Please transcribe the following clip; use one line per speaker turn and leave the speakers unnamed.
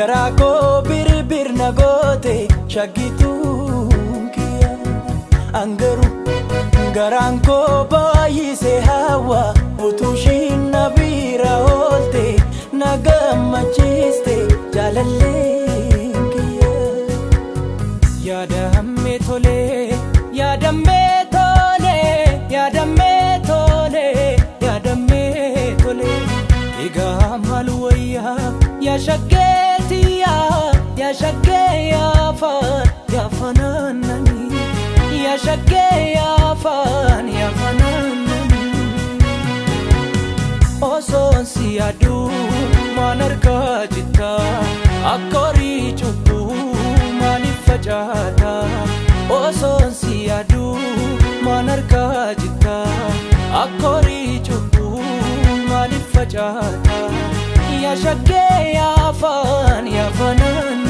Garaa koo birbir na goote shaggituun kiyya. Angaru garaan koo baay'ise hawa utuu ishiin na bira oolte na gammachiiste jaalalleen kiyya. Yaadammee tolee, yaadammee tolee, yaadammee tolee, yaadammee tolee. Egaa maal wayyaa yaa shaggeetiyaa, yaa shaggee yaafaan yaafanaannanii, yaa shaggee yaafaan yaafanaannanii. Osoon si yaaduu maan argaa jirta, akka horii cubbuu maaliif facaata? Osoon si yaaduu maan argaa jirta, akka horii cubbuu maaliif facaata? Yaa shaggee yaafaan yaafanaannanii.